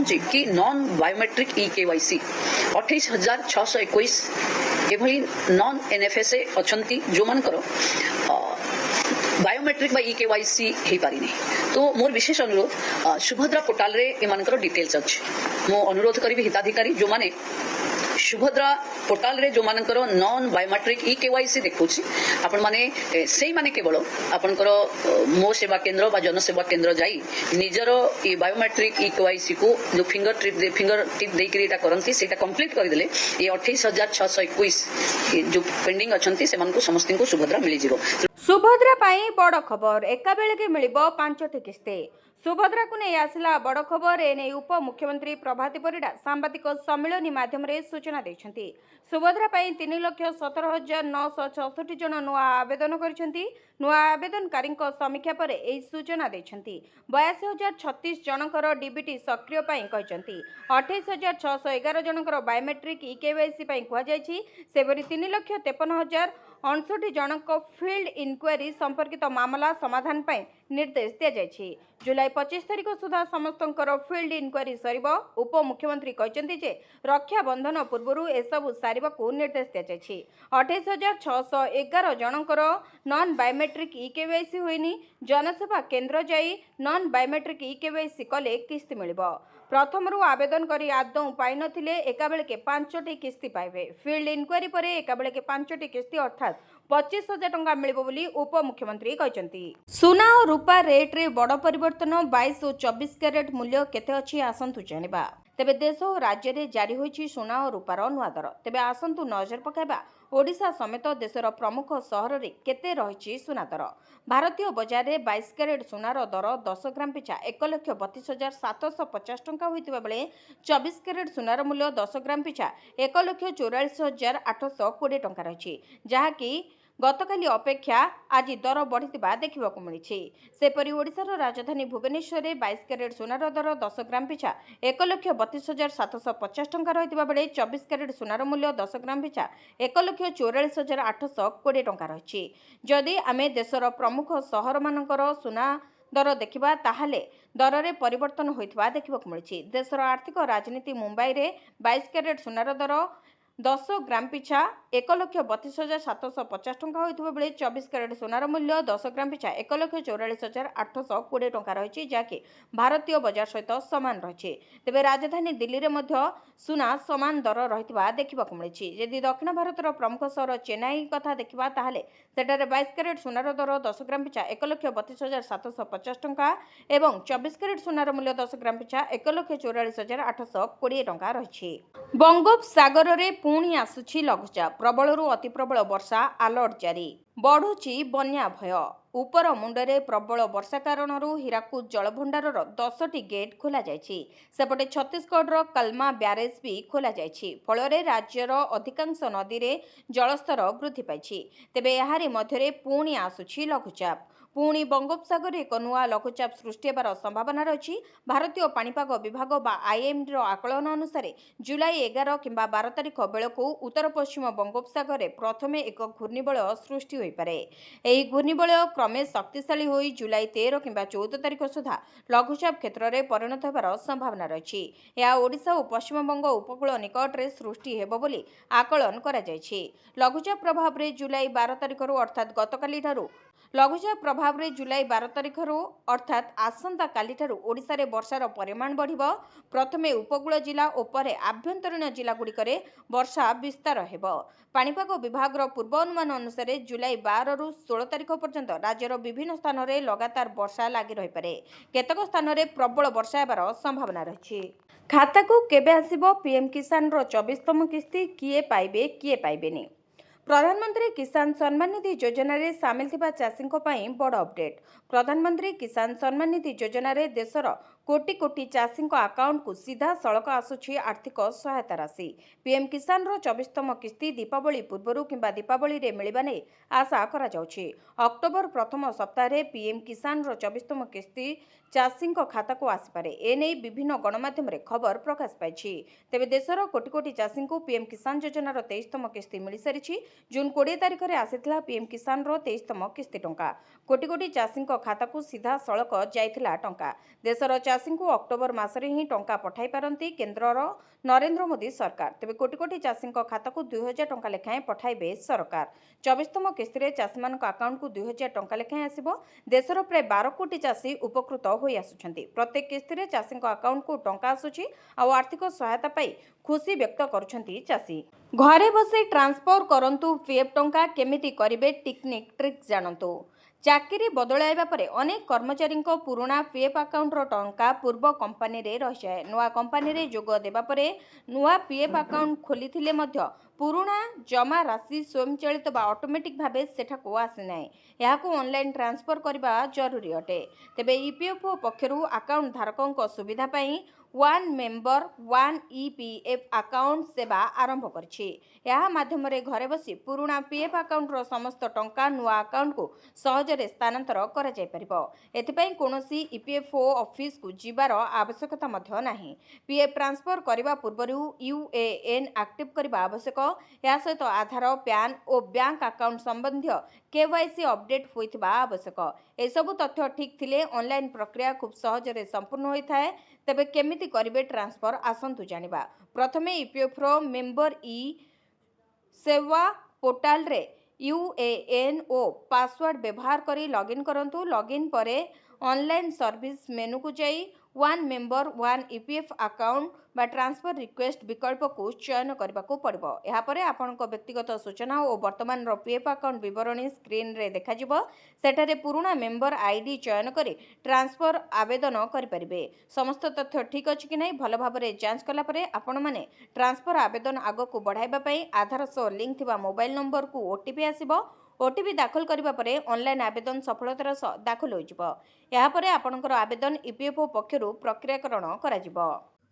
ଚାହୁଁଛି କି non biometric ଇ KYC 28,621 ଏଭଳି ନନ୍ ଏନ୍ଏଫ୍ଏସ୍ଏ ଅଛନ୍ତି, ଯେଉଁମାନଙ୍କର ବାୟୋମେଟ୍ରିକ୍ ବା ଇ କେୱାଇସି ହେଇପାରିନି। ତ ମୋର ବିଶେଷ ଅନୁରୋଧ, ସୁଭଦ୍ରା ପୋର୍ଟାଲରେ ଏମାନଙ୍କର ଡିଟେଲ୍ସ ଅଛି। ମୁଁ ଅନୁରୋଧ କରିବି, ହିତାଧିକାରୀ ଯେଉଁମାନେ ସୁଭଦ୍ରା ପୋର୍ଟାଲରେ ଯେଉଁମାନଙ୍କର ନନ୍ ବାୟୋମେଟ୍ରିକ୍ ଇ କେୱାଇସି ଦେଖାଉଛି, ଆପଣମାନେ ସେଇମାନେ କେବଳ ଆପଣଙ୍କର ମୋ ସେବା କେନ୍ଦ୍ର ବା ଜନସେବା କେନ୍ଦ୍ର ଯାଇ ନିଜର ଇ ବାୟୋମେଟ୍ରିକ୍ ଇ କେୱାଇସି କୁ ଯୋଉ ଫିଙ୍ଗର ଟିପ୍ ଦେଇକରି ଏଇଟା କରନ୍ତି, ସେଇଟା କମ୍ପ୍ଲିଟ୍ କରିଦେଲେ ଏ 28,621 ଯୋଉ ପେଣ୍ଡିଂ ଅଛନ୍ତି, ସେମାନଙ୍କୁ ସମସ୍ତଙ୍କୁ ସୁଭଦ୍ରା ମିଳିଯିବ। ସୁଭଦ୍ରା ପାଇଁ ବଡ଼ ଖବର। ଏକାବେଳକେ ମିଳିବ ପାଞ୍ଚଟି କିସ୍ତି। ସୁଭଦ୍ରାକୁ ନେଇ ଆସିଲା ବଡ଼ ଖବର। ଏନେଇ ଉପମୁଖ୍ୟମନ୍ତ୍ରୀ ପ୍ରଭାତୀ ପରିଡ଼ା ସାମ୍ବାଦିକ ସମ୍ମିଳନୀ ମାଧ୍ୟମରେ ସୂଚନା ଦେଇଛନ୍ତି। ସୁଭଦ୍ରା ପାଇଁ 3,17,966 ଜଣ ନୂଆ ଆବେଦନ କରିଛନ୍ତି। ନୂଆ ଆବେଦନକାରୀଙ୍କ ସମୀକ୍ଷା ପରେ ଏହି ସୂଚନା ଦେଇଛନ୍ତି। 82,036 ଜଣଙ୍କର ଡିବିଟି ସକ୍ରିୟ ପାଇଁ କହିଛନ୍ତି। 28,611 ଜଣଙ୍କର ବାୟୋମେଟ୍ରିକ୍ ଇ କେୱାଇସି ପାଇଁ କୁହାଯାଇଛି। ସେପରି 3,53,059 ଜଣଙ୍କ ଫିଲ୍ଡ ଇନକ୍ୱାରି ସମ୍ପର୍କିତ ମାମଲା ସମାଧାନ ପାଇଁ ନିର୍ଦ୍ଦେଶ ଦିଆଯାଇଛି। ଜୁଲାଇ 25 ତାରିଖ ସୁଦ୍ଧା ସମସ୍ତଙ୍କର ଫିଲ୍ଡ ଇନକ୍ୱାରି ସରିବ। ଉପମୁଖ୍ୟମନ୍ତ୍ରୀ କହିଛନ୍ତି ଯେ ରକ୍ଷାବନ୍ଧନ ପୂର୍ବରୁ ଏସବୁ ସାରିବାକୁ ନିର୍ଦ୍ଦେଶ ଦିଆଯାଇଛି। 28,611 ଜଣଙ୍କର ନନ୍ ବାୟୋମେଟ୍ରିକ୍ ଇ କେୱାଇସି ହୋଇନି। ଜନସେବା କେନ୍ଦ୍ର ଯାଇ ନନ୍ ବାୟୋମେଟ୍ରିକ୍ ଇ କେୱାଇସି କଲେ କିସ୍ତି ମିଳିବ। ପ୍ରଥମରୁ ଆବେଦନ କରି ଆଦୌ ପାଇନଥିଲେ ଏକାବେଳକେ ପାଞ୍ଚଟି କିସ୍ତି ପାଇବେ। ଫିଲ୍ଡ ଇନକ୍ୱାରି ପରେ ଏକାବେଳକେ ପାଞ୍ଚଟି କିସ୍ତି ଅର୍ଥାତ୍ 25,000 ଟଙ୍କା ମିଳିବ ବୋଲି ଉପମୁଖ୍ୟମନ୍ତ୍ରୀ କହିଛନ୍ତି। ସୁନା ଓ ରୂପା ରେଟ୍ରେ ବଡ଼ ପରିବର୍ତ୍ତନ। 22 ଓ 24 କ୍ୟାରେଟ୍ ମୂଲ୍ୟ କେତେ ଅଛି, ଆସନ୍ତୁ ଜାଣିବା। ତେବେ ଦେଶ ଓ ରାଜ୍ୟରେ ଜାରି ହୋଇଛି ସୁନା ଓ ରୂପାର ନୂଆ ଦର। ତେବେ ଆସନ୍ତୁ ନଜର ପକାଇବା, ଓଡ଼ିଶା ସମେତ ଦେଶର ପ୍ରମୁଖ ସହରରେ କେତେ ରହିଛି ସୁନା ଦର। ଭାରତୀୟ ବଜାରରେ 22 କ୍ୟାରେଟ୍ ସୁନାର ଦର 10 ଗ୍ରାମ ପିଛା 1,32,750 ଟଙ୍କା ହୋଇଥିବା ବେଳେ 24 କ୍ୟାରେଟ୍ ସୁନାର ମୂଲ୍ୟ 10 ଗ୍ରାମ ପିଛା 1,44,820 ଟଙ୍କା ରହିଛି, ଯାହାକି ଗତକାଲି ଅପେକ୍ଷା ଆଜି ଦର ବଢ଼ିଥିବା ଦେଖିବାକୁ ମିଳିଛି। ସେପରି ଓଡ଼ିଶାର ରାଜଧାନୀ ଭୁବନେଶ୍ୱରରେ 22 କ୍ୟାରେଟ୍ ସୁନାର ଦର 10 ଗ୍ରାମ ପିଛା 1,32,750 ଟଙ୍କା ରହିଥିବା ବେଳେ 24 କ୍ୟାରେଟ୍ ସୁନାର ମୂଲ୍ୟ 10 ଗ୍ରାମ ପିଛା 1,44,820 ଟଙ୍କା ରହିଛି। ଯଦି ଆମେ ଦେଶର ପ୍ରମୁଖ ସହରମାନଙ୍କର ସୁନା ଦର ଦେଖିବା, ତାହେଲେ ଦରରେ ପରିବର୍ତ୍ତନ ହୋଇଥିବା ଦେଖିବାକୁ ମିଳିଛି। ଦେଶର ଆର୍ଥିକ ରାଜଧାନୀ ମୁମ୍ବାଇରେ 22 କ୍ୟାରେଟ୍ ସୁନାର ଦର 10 ଗ୍ରାମ ପିଛା 1,32,750 ଟଙ୍କା ହୋଇଥିବା ବେଳେ 24 କ୍ୟାରେଟ୍ ସୁନାର ମୂଲ୍ୟ 10 ଗ୍ରାମ ପିଛା 1,44,820 ଟଙ୍କା ରହିଛି, ଯାହାକି ଭାରତୀୟ ବଜାର ସହିତ ସମାନ ରହିଛି। ତେବେ ରାଜଧାନୀ ଦିଲ୍ଲୀରେ ମଧ୍ୟ ସୁନା ସମାନ ଦର ରହିଥିବା ଦେଖିବାକୁ ମିଳିଛି। ଯଦି ଦକ୍ଷିଣ ଭାରତର ପ୍ରମୁଖ ସହର ଚେନ୍ନାଇ କଥା ଦେଖିବା, ତାହେଲେ ସେଠାରେ 22 କ୍ୟାରେଟ୍ ସୁନାର ଦର 10 ଗ୍ରାମ ପିଛା 1,32,750 ଟଙ୍କା ଏବଂ 24 କ୍ୟାରେଟ୍ ସୁନାର ମୂଲ୍ୟ 10 ଗ୍ରାମ ପିଛା 1,44,820 ଟଙ୍କା ରହିଛି। ବଙ୍ଗୋପସାଗରରେ ପୁଣି ଆସୁଛି ଲଘୁଚାପ। ପ୍ରବଳରୁ ଅତି ପ୍ରବଳ ବର୍ଷା ଆଲର୍ଟ ଜାରି। ବଢୁଛି ବନ୍ୟା ଭୟ। ଉପର ମୁଣ୍ଡରେ ପ୍ରବଳ ବର୍ଷା କାରଣରୁ ହୀରାକୁଦ ଜଳଭଣ୍ଡାରର 10ଟି ଗେଟ୍ ଖୋଲାଯାଇଛି। ସେପଟେ ଛତିଶଗଡ଼ର କଲମା ବ୍ୟାରେଜ ବି ଖୋଲାଯାଇଛି। ଫଳରେ ରାଜ୍ୟର ଅଧିକାଂଶ ନଦୀରେ ଜଳସ୍ତର ବୃଦ୍ଧି ପାଇଛି। ତେବେ ଏହାରି ମଧ୍ୟରେ ପୁଣି ଆସୁଛି ଲଘୁଚାପ। ପୁଣି ବଙ୍ଗୋପସାଗରରେ ଏକ ନୂଆ ଲଘୁଚାପ ସୃଷ୍ଟି ହେବାର ସମ୍ଭାବନା ରହିଛି। ଭାରତୀୟ ପାଣିପାଗ ବିଭାଗ ବା ଆଇଏମ୍ଡିର ଆକଳନ ଅନୁସାରେ ଜୁଲାଇ 11 କିମ୍ବା 12 ତାରିଖ ବେଳକୁ ଉତ୍ତର ପଶ୍ଚିମ ବଙ୍ଗୋପସାଗରରେ ପ୍ରଥମେ ଏକ ଘୂର୍ଣ୍ଣିବଳୟ ସୃଷ୍ଟି ହୋଇପାରେ। ଏହି ଘୂର୍ଣ୍ଣିବଳୟ କ୍ରମେ ଶକ୍ତିଶାଳୀ ହୋଇ ଜୁଲାଇ 13 କିମ୍ବା 14 ତାରିଖ ସୁଦ୍ଧା ଲଘୁଚାପ କ୍ଷେତ୍ରରେ ପରିଣତ ହେବାର ସମ୍ଭାବନା ରହିଛି। ଏହା ଓଡ଼ିଶା ଓ ପଶ୍ଚିମବଙ୍ଗ ଉପକୂଳ ନିକଟରେ ସୃଷ୍ଟି ହେବ ବୋଲି ଆକଳନ କରାଯାଇଛି। ଲଘୁଚାପ ପ୍ରଭାବରେ ଜୁଲାଇ 12 ତାରିଖରୁ ଅର୍ଥାତ୍ ଗତକାଲିଠାରୁ ଲଘୁଚାପ ପ୍ରଭାବରେ ଜୁଲାଇ 12 ତାରିଖରୁ ଅର୍ଥାତ୍ ଆସନ୍ତାକାଲିଠାରୁ ଓଡ଼ିଶାରେ ବର୍ଷାର ପରିମାଣ ବଢ଼ିବ। ପ୍ରଥମେ ଉପକୂଳ ଜିଲ୍ଲା ଓ ପରେ ଆଭ୍ୟନ୍ତରୀଣ ଜିଲ୍ଲାଗୁଡ଼ିକରେ ବର୍ଷା ବିସ୍ତାର ହେବ। ପାଣିପାଗ ବିଭାଗର ପୂର୍ବ ଅନୁମାନ ଅନୁସାରେ ଜୁଲାଇ 12ରୁ 16 ତାରିଖ ପର୍ଯ୍ୟନ୍ତ ରାଜ୍ୟର ବିଭିନ୍ନ ସ୍ଥାନରେ ଲଗାତାର ବର୍ଷା ଲାଗି ରହିପାରେ। କେତେକ ସ୍ଥାନରେ ପ୍ରବଳ ବର୍ଷା ହେବାର ସମ୍ଭାବନା ରହିଛି। ଖାତାକୁ କେବେ ଆସିବ ପିଏମ୍ କିଷାନର 24ତମ କିସ୍ତି? କିଏ ପାଇବେ, କିଏ ପାଇବେନି? ପ୍ରଧାନମନ୍ତ୍ରୀ କିଷାନ ସମ୍ମାନ ନିଧି ଯୋଜନାରେ ସାମିଲ ଥିବା ଚାଷୀଙ୍କ ପାଇଁ ବଡ଼ ଅପଡେଟ୍। ପ୍ରଧାନମନ୍ତ୍ରୀ କିଷାନ ସମ୍ମାନ ନିଧି ଯୋଜନାରେ ଦେଶର କୋଟି କୋଟି ଚାଷୀଙ୍କ ଆକାଉଣ୍ଟକୁ ସିଧାସଳଖ ଆସୁଛି ଆର୍ଥିକ ସହାୟତା ରାଶି। ପିଏମ୍ କିଷାନର 24ତମ କିସ୍ତି ଦୀପାବଳି ପୂର୍ବରୁ କିମ୍ବା ଦୀପାବଳିରେ ମିଳିବା ନେଇ ଆଶା କରାଯାଉଛି। ଅକ୍ଟୋବର ପ୍ରଥମ ସପ୍ତାହରେ ପିଏମ୍ କିଷାନର 24ତମ କିସ୍ତି ଚାଷୀଙ୍କ ଖାତାକୁ ଆସିପାରେ। ଏନେଇ ବିଭିନ୍ନ ଗଣମାଧ୍ୟମରେ ଖବର ପ୍ରକାଶ ପାଇଛି। ତେବେ ଦେଶର କୋଟି କୋଟି ଚାଷୀଙ୍କୁ ପିଏମ୍ କିଷାନ ଯୋଜନାର 23ତମ କିସ୍ତି ମିଳିସାରିଛି। ଜୁନ୍ 20 ତାରିଖରେ ଆସିଥିଲା ପିଏମ୍ କିଷାନର 23ତମ କିସ୍ତି ଟଙ୍କା। କୋଟି କୋଟି ଚାଷୀଙ୍କ ଖାତାକୁ ସିଧାସଳଖ ଯାଇଥିଲା ଟଙ୍କା। ଦେଶର ଚାଷୀଙ୍କୁ ଅକ୍ଟୋବର ମାସରେ ହିଁ ଟଙ୍କା ପଠାଇ ପାରନ୍ତି କେନ୍ଦ୍ରର ନରେନ୍ଦ୍ର ମୋଦି ସରକାର। ତେବେ କୋଟି କୋଟି ଚାଷୀଙ୍କ ଖାତାକୁ 2000 ଟଙ୍କା ଲେଖାଏଁ ପଠାଇବେ ସରକାର। 24ତମ କିସ୍ତିରେ ଚାଷୀମାନଙ୍କ ଆକାଉଣ୍ଟକୁ 2000 ଟଙ୍କା ଲେଖାଏଁ ଆସିବ। ଦେଶର ପ୍ରାୟ 12 କୋଟି ଚାଷୀ ଉପକୃତ ହୋଇ ଆସୁଛନ୍ତି। ପ୍ରତ୍ୟେକ କିସ୍ତିରେ ଚାଷୀଙ୍କ ଆକାଉଣ୍ଟକୁ ଟଙ୍କା ଆସୁଛି ଆଉ ଆର୍ଥିକ ସହାୟତା ପାଇ ଖୁସି ବ୍ୟକ୍ତ କରୁଛନ୍ତି ଚାଷୀ। ଘରେ ବସି ଟ୍ରାନ୍ସଫର କରନ୍ତୁ ପିଏଫ୍ ଟଙ୍କା, କେମିତି କରିବେ ଟେକ୍ନିକ୍ ଟ୍ରିକ୍ ଜାଣନ୍ତୁ। ଚାକିରି ବଦଳାଇବା ପରେ ଅନେକ କର୍ମଚାରୀଙ୍କ ପୁରୁଣା ପିଏଫ୍ ଆକାଉଣ୍ଟର ଟଙ୍କା ପୂର୍ବ କମ୍ପାନୀରେ ରହିଯାଏ। ନୂଆ କମ୍ପାନୀରେ ଯୋଗ ଦେବା ପରେ ନୂଆ ପିଏଫ୍ ଆକାଉଣ୍ଟ ଖୋଲିଥିଲେ ମଧ୍ୟ ପୁରୁଣା ଜମା ରାଶି ସ୍ୱୟଂଚାଳିତ ବା ଅଟୋମେଟିକ୍ ଭାବେ ସେଠାକୁ ଆସିନାହିଁ। ଏହାକୁ ଅନଲାଇନ୍ ଟ୍ରାନ୍ସଫର କରିବା ଜରୁରୀ ଅଟେ। ତେବେ ଇପିଏଫ୍ଓ ପକ୍ଷରୁ ଆକାଉଣ୍ଟ ଧାରକଙ୍କ ସୁବିଧା ପାଇଁ One Member One EPF Account ସେବା ଆରମ୍ଭ କରିଛି। ଏହା ମାଧ୍ୟମରେ ଘରେ ବସି ପୁରୁଣା ପିଏଫ୍ ଆକାଉଣ୍ଟର ସମସ୍ତ ଟଙ୍କା ନୂଆ ଆକାଉଣ୍ଟକୁ ସହଜରେ ସ୍ଥାନାନ୍ତର କରାଯାଇପାରିବ। ଏଥିପାଇଁ କୌଣସି ଇପିଏଫ୍ଓ ଅଫିସକୁ ଯିବାର ଆବଶ୍ୟକତା ମଧ୍ୟ ନାହିଁ। ପିଏଫ୍ ଟ୍ରାନ୍ସଫର କରିବା ପୂର୍ବରୁ ୟୁଏଏନ୍ ଆକ୍ଟିଭ୍ କରିବା ଆବଶ୍ୟକ। ଏହା ସହିତ ଆଧାର, ପ୍ୟାନ୍ ଓ ବ୍ୟାଙ୍କ ଆକାଉଣ୍ଟ ସମ୍ବନ୍ଧୀୟ କେୱାଇସି ଅପଡେଟ୍ ହୋଇଥିବା ଆବଶ୍ୟକ। ଏସବୁ ତଥ୍ୟ ଠିକ୍ ଥିଲେ ଅନଲାଇନ୍ ପ୍ରକ୍ରିୟା ଖୁବ୍ ସହଜରେ ସମ୍ପୂର୍ଣ୍ଣ ହୋଇଥାଏ। ତେବେ କେମିତି କରିବେ ଟ୍ରାନ୍ସଫର, ଆସନ୍ତୁ ଜାଣିବା। ପ୍ରଥମେ ଇପିଏଫ୍ଓର ମେମ୍ବର ଇ ସେବା ପୋର୍ଟାଲରେ ୟୁଏଏନ୍ ଓ ପାସୱାର୍ଡ ବ୍ୟବହାର କରି ଲଗ୍ଇନ୍ କରନ୍ତୁ। ଲଗ୍ଇନ୍ ପରେ ଅନଲାଇନ୍ ସର୍ଭିସ ମେନୁକୁ ଯାଇ One Member One EPF Account ବା ଟ୍ରାନ୍ସଫର ରିକ୍ୱେଷ୍ଟ ବିକଳ୍ପକୁ ଚୟନ କରିବାକୁ ପଡ଼ିବ। ଏହାପରେ ଆପଣଙ୍କ ବ୍ୟକ୍ତିଗତ ସୂଚନା ଓ ବର୍ତ୍ତମାନର ପିଏଫ୍ ଆକାଉଣ୍ଟ ବିବରଣୀ ସ୍କ୍ରିନ୍ରେ ଦେଖାଯିବ। ସେଠାରେ ପୁରୁଣା ମେମ୍ବର ଆଇଡି ଚୟନ କରି ଟ୍ରାନ୍ସଫର ଆବେଦନ କରିପାରିବେ। ସମସ୍ତ ତଥ୍ୟ ଠିକ୍ ଅଛି କି ନାହିଁ ଭଲ ଭାବରେ ଯାଞ୍ଚ କଲା ପରେ ଆପଣମାନେ ଟ୍ରାନ୍ସଫର ଆବେଦନ ଆଗକୁ ବଢ଼ାଇବା ପାଇଁ ଆଧାର ସହ ଲିଙ୍କ୍ ଥିବା ମୋବାଇଲ ନମ୍ବରକୁ ଓଟିପି ଆସିବ। ଓଟିପି ଦାଖଲ କରିବା ପରେ ଅନଲାଇନ୍ ଆବେଦନ ସଫଳତାର ସହ ଦାଖଲ ହୋଇଯିବ। ଏହାପରେ ଆପଣଙ୍କର ଆବେଦନ ଇପିଏଫ୍ଓ ପକ୍ଷରୁ ପ୍ରକ୍ରିୟାକରଣ କରାଯିବ।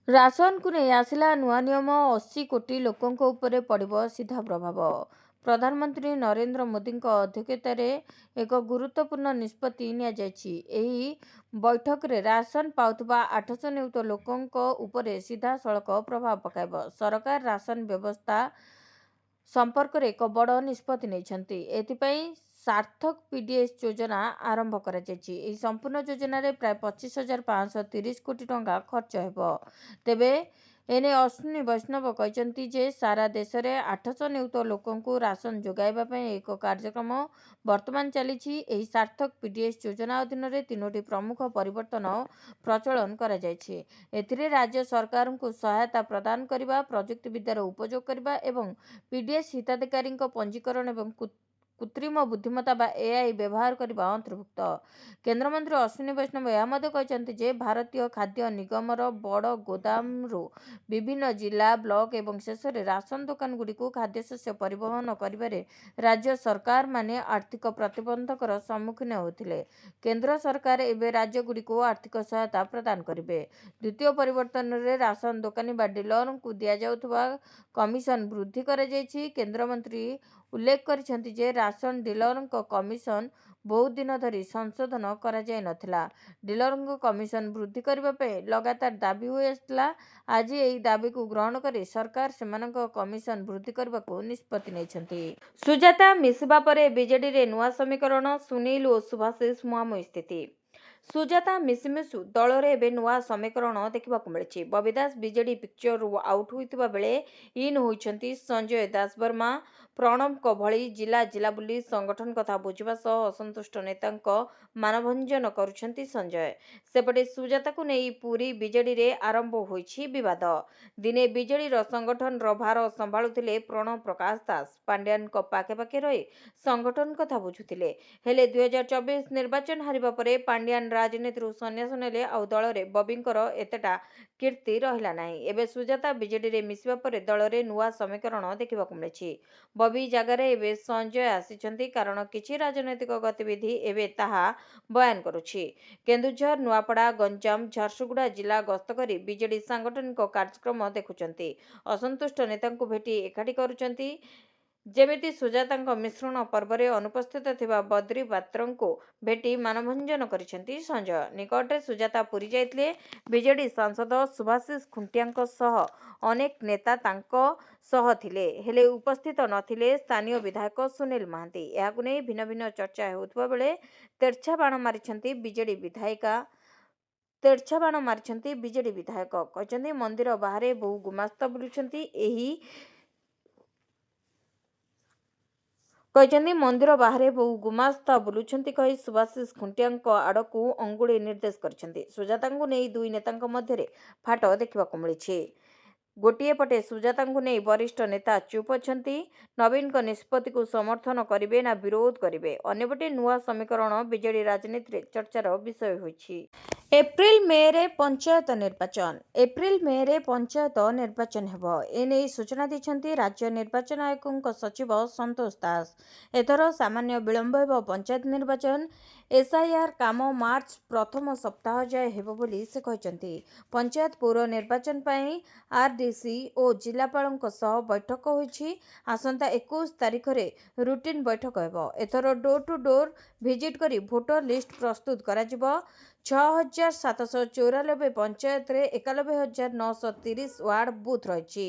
ରାସନକୁ ନେଇ ଆସିଲା ନୂଆ ନିୟମ, 80 କୋଟି ଲୋକଙ୍କ ଉପରେ ପଡ଼ିବ ସିଧା ପ୍ରଭାବ। ପ୍ରଧାନମନ୍ତ୍ରୀ ନରେନ୍ଦ୍ର ମୋଦିଙ୍କ ଅଧ୍ୟକ୍ଷତାରେ ଏକ ଗୁରୁତ୍ୱପୂର୍ଣ୍ଣ ନିଷ୍ପତ୍ତି ନିଆଯାଇଛି। ଏହି ବୈଠକରେ ରାସନ ପାଉଥିବା 800 ନିୟୁତ ଲୋକଙ୍କ ଉପରେ ସିଧାସଳଖ ପ୍ରଭାବ ପକାଇବ। ସରକାର ରାସନ ବ୍ୟବସ୍ଥା ସମ୍ପର୍କରେ ଏକ ବଡ଼ ନିଷ୍ପତ୍ତି ନେଇଛନ୍ତି। ଏଥିପାଇଁ ସାର୍ଥକ ପିଡିଏସ୍ ଯୋଜନା ଆରମ୍ଭ କରାଯାଇଛି। ଏହି ସମ୍ପୂର୍ଣ୍ଣ ଯୋଜନାରେ ପ୍ରାୟ 25,530 କୋଟି ଟଙ୍କା ଖର୍ଚ୍ଚ ହେବ। ତେବେ ଏନେଇ ଅଶ୍ୱିନୀ ବୈଷ୍ଣବ କହିଛନ୍ତି ଯେ ସାରା ଦେଶରେ 800 ନିୟୁତ ଲୋକଙ୍କୁ ରାସନ ଯୋଗାଇବା ପାଇଁ ଏକ କାର୍ଯ୍ୟକ୍ରମ ବର୍ତ୍ତମାନ ଚାଲିଛି। ଏହି ସାର୍ଥକ ପିଡିଏସ୍ ଯୋଜନା ଅଧୀନରେ ତିନୋଟି ପ୍ରମୁଖ ପରିବର୍ତ୍ତନ ପ୍ରଚଳନ କରାଯାଇଛି। ଏଥିରେ ରାଜ୍ୟ ସରକାରଙ୍କୁ ସହାୟତା ପ୍ରଦାନ କରିବା, ପ୍ରଯୁକ୍ତିବିଦ୍ୟାର ଉପଯୋଗ କରିବା ଏବଂ ପିଡିଏସ୍ ହିତାଧିକାରୀଙ୍କ ପଞ୍ଜୀକରଣ ଏବଂ କୃତ୍ରିମ ବୁଦ୍ଧିମତ୍ତା ବା ଏଆଇ ବ୍ୟବହାର କରିବା ଅନ୍ତର୍ଭୁକ୍ତ। କେନ୍ଦ୍ରମନ୍ତ୍ରୀ ଅଶ୍ୱିନୀ ବୈଷ୍ଣବ ଏହା ମଧ୍ୟ କହିଛନ୍ତି ଯେ ଭାରତୀୟ ଖାଦ୍ୟ ନିଗମର ବଡ଼ ଗୋଦାମରୁ ବିଭିନ୍ନ ଜିଲ୍ଲା, ବ୍ଲକ ଏବଂ ଶେଷରେ ରାସନ ଦୋକାନଗୁଡ଼ିକୁ ଖାଦ୍ୟଶସ୍ୟ ପରିବହନ କରିବାରେ ରାଜ୍ୟ ସରକାରମାନେ ଆର୍ଥିକ ପ୍ରତିବନ୍ଧକର ସମ୍ମୁଖୀନ ହେଉଥିଲେ। କେନ୍ଦ୍ର ସରକାର ଏବେ ରାଜ୍ୟଗୁଡ଼ିକୁ ଆର୍ଥିକ ସହାୟତା ପ୍ରଦାନ କରିବେ। ଦ୍ୱିତୀୟ ପରିବର୍ତ୍ତନରେ ରାସନ ଦୋକାନୀ ବା ଡିଲରଙ୍କୁ ଦିଆଯାଉଥିବା କମିଶନ ବୃଦ୍ଧି କରାଯାଇଛି। କେନ୍ଦ୍ରମନ୍ତ୍ରୀ ଉଲ୍ଲେଖ କରିଛନ୍ତି ଯେ ରାସନ ଡିଲରଙ୍କ କମିଶନ ବହୁତ ଦିନ ଧରି ସଂଶୋଧନ କରାଯାଇ ନଥିଲା। ଡିଲରଙ୍କ କମିଶନ ବୃଦ୍ଧି କରିବା ପାଇଁ ଲଗାତାର ଦାବି ହୋଇଆସୁଥିଲା। ଆଜି ଏହି ଦାବିକୁ ଗ୍ରହଣ କରି ସରକାର ସେମାନଙ୍କ କମିଶନ ବୃଦ୍ଧି କରିବାକୁ ନିଷ୍ପତ୍ତି ନେଇଛନ୍ତି। ସୁଜାତା ମିଶିବା ପରେ ବିଜେଡିରେ ନୂଆ ସମୀକରଣ, ସୁନୀଲ ଓ ସୁଭାଶିଷ ମୁହାଁମୁହିଁ ସ୍ଥିତି। ସୁଜାତା ମିଶୁ ମିଶୁ ଦଳରେ ଏବେ ନୂଆ ସମୀକରଣ ଦେଖିବାକୁ ମିଳିଛି। ବବି ଦାସ ବିଜେଡି ପିକ୍ଚରରୁ ଆଉଟ୍ ହୋଇଥିବା ବେଳେ ଇନ୍ ହୋଇଛନ୍ତି ସଞ୍ଜୟ ଦାସବର୍ମା। ପ୍ରଣବଙ୍କ ଭଳି ଜିଲ୍ଲା ଜିଲ୍ଲା ବୁଲି ସଂଗଠନ କଥା ବୁଝିବା ସହ ଅସନ୍ତୁଷ୍ଟ ନେତାଙ୍କ ମାନଭଞ୍ଜନ କରୁଛନ୍ତି ସଞ୍ଜୟ। ସେପଟେ ସୁଜାତାକୁ ନେଇ ପୁରୀ ବିଜେଡିରେ ଆରମ୍ଭ ହୋଇଛି ବିବାଦ। ଦିନେ ବିଜେଡିର ସଂଗଠନର ଭାର ସମ୍ଭାଳୁଥିଲେ ପ୍ରଣବ ପ୍ରକାଶ ଦାସ। ପାଣ୍ଡିଆନଙ୍କ ପାଖେ ପାଖେ ରହି ସଂଗଠନ କଥା ବୁଝୁଥିଲେ। ହେଲେ 2024 ନିର୍ବାଚନ ହାରିବା ପରେ ପାଣ୍ଡିଆନ ରାଜନୀତିରୁ ସନ୍ନ୍ୟାସ ନେଲେ ଆଉ ଦଳରେ ବବିଙ୍କର ଏତେଟା କୀର୍ତ୍ତି ରହିଲା ନାହିଁ। ଏବେ ସୁଜାତା ବିଜେଡିରେ ମିଶିବା ପରେ ଦଳରେ ନୂଆ ସମୀକରଣ ଦେଖିବାକୁ ମିଳିଛି। ବବି ଜାଗାରେ ଏବେ ସଞ୍ଜୟ ଆସିଛନ୍ତି, କାରଣ କିଛି ରାଜନୈତିକ ଗତିବିଧି ଏବେ ତାହା ବୟାନ କରୁଛି। କେନ୍ଦୁଝର, ନୂଆପଡ଼ା, ଗଞ୍ଜାମ, ଝାରସୁଗୁଡ଼ା ଜିଲ୍ଲା ଗସ୍ତ କରି ବିଜେଡି ସାଂଗଠନିକ କାର୍ଯ୍ୟକ୍ରମ ଦେଖୁଛନ୍ତି। ଅସନ୍ତୁଷ୍ଟ ନେତାଙ୍କୁ ଭେଟି ଏକାଠି କରୁଛନ୍ତି। ଯେମିତି ସୁଜାତାଙ୍କ ମିଶ୍ରଣ ପର୍ବରେ ଅନୁପସ୍ଥିତ ଥିବା ବଦ୍ରି ପାତ୍ରଙ୍କୁ ଭେଟି ମାନଭଞ୍ଜନ କରିଛନ୍ତି ସଞ୍ଜୟ। ନିକଟରେ ସୁଜାତା ପୁରୀ ଯାଇଥିଲେ। ବିଜେଡି ସାଂସଦ ସୁଭାଶିଷ ଖୁଣ୍ଟିଆଙ୍କ ସହ ଅନେକ ନେତା ତାଙ୍କ ସହ ଥିଲେ। ହେଲେ ଉପସ୍ଥିତ ନଥିଲେ ସ୍ଥାନୀୟ ବିଧାୟକ ସୁନୀଲ ମହାନ୍ତି। ଏହାକୁ ନେଇ ଭିନ୍ନ ଭିନ୍ନ ଚର୍ଚ୍ଚା ହେଉଥିବା ବେଳେ ତେର୍ଚ୍ଛା ବାଣ ମାରିଛନ୍ତି ବିଜେଡି ବିଧାୟିକା। ତେର୍ଛା ବାଣ ମାରିଛନ୍ତି ବିଜେଡି ବିଧାୟକ। କହିଛନ୍ତି, ମନ୍ଦିର ବାହାରେ ବହୁ ଗୁମାସ୍ତା ବୁଲୁଛନ୍ତି। ଏହି କହିଛନ୍ତି, ମନ୍ଦିର ବାହାରେ ବହୁ ଗୁମାସ୍ତା ବୁଲୁଛନ୍ତି କହି ସୁଭାଶିଷ ଖୁଣ୍ଟିଆଙ୍କ ଆଡ଼କୁ ଅଙ୍ଗୁଳି ନିର୍ଦ୍ଦେଶ କରିଛନ୍ତି। ସୁଜାତାଙ୍କୁ ନେଇ ଦୁଇ ନେତାଙ୍କ ମଧ୍ୟରେ ଫାଟ ଦେଖିବାକୁ ମିଳିଛି। ଗୋଟିଏ ପଟେ ସୁଜାତାଙ୍କୁ ନେଇ ବରିଷ୍ଠ ନେତା ଚୁପ୍ ଅଛନ୍ତି। ନବୀନଙ୍କ ନିଷ୍ପତ୍ତିକୁ ସମର୍ଥନ କରିବେ ନା ବିରୋଧ କରିବେ। ଅନ୍ୟପଟେ ନୂଆ ସମୀକରଣ ବିଜେଡି ରାଜନୀତିରେ ଚର୍ଚ୍ଚାର ବିଷୟ ହୋଇଛି। ଏପ୍ରିଲ ମେରେ ପଞ୍ଚାୟତ ନିର୍ବାଚନ। ଏପ୍ରିଲ ମେରେ ପଞ୍ଚାୟତ ନିର୍ବାଚନ ହେବ। ଏନେଇ ସୂଚନା ଦେଇଛନ୍ତି ରାଜ୍ୟ ନିର୍ବାଚନ ଆୟୋଗଙ୍କ ସଚିବ ସନ୍ତୋଷ ଦାସ। ଏଥର ସାମାନ୍ୟ ବିଳମ୍ବ ହେବ ପଞ୍ଚାୟତ ନିର୍ବାଚନ। ଏସ୍ଆଇଆର୍ କାମ ମାର୍ଚ୍ଚ ପ୍ରଥମ ସପ୍ତାହ ଯାଏ ହେବ ବୋଲି ସେ କହିଛନ୍ତି। ପଞ୍ଚାୟତ, ପୌର ନିର୍ବାଚନ ପାଇଁ ଆରଡିସି ଓ ଜିଲ୍ଲାପାଳଙ୍କ ସହ ବୈଠକ ହୋଇଛି। ଆସନ୍ତା 21 ତାରିଖରେ ରୁଟିନ୍ ବୈଠକ ହେବ। ଏଥର ଡୋର ଟୁ ଡୋର ଭିଜିଟ୍ କରି ଭୋଟର ଲିଷ୍ଟ ପ୍ରସ୍ତୁତ କରାଯିବ। 6794 ପଞ୍ଚାୟତରେ 91,930 ୱାର୍ଡ ବୁଥ୍ ରହିଛି।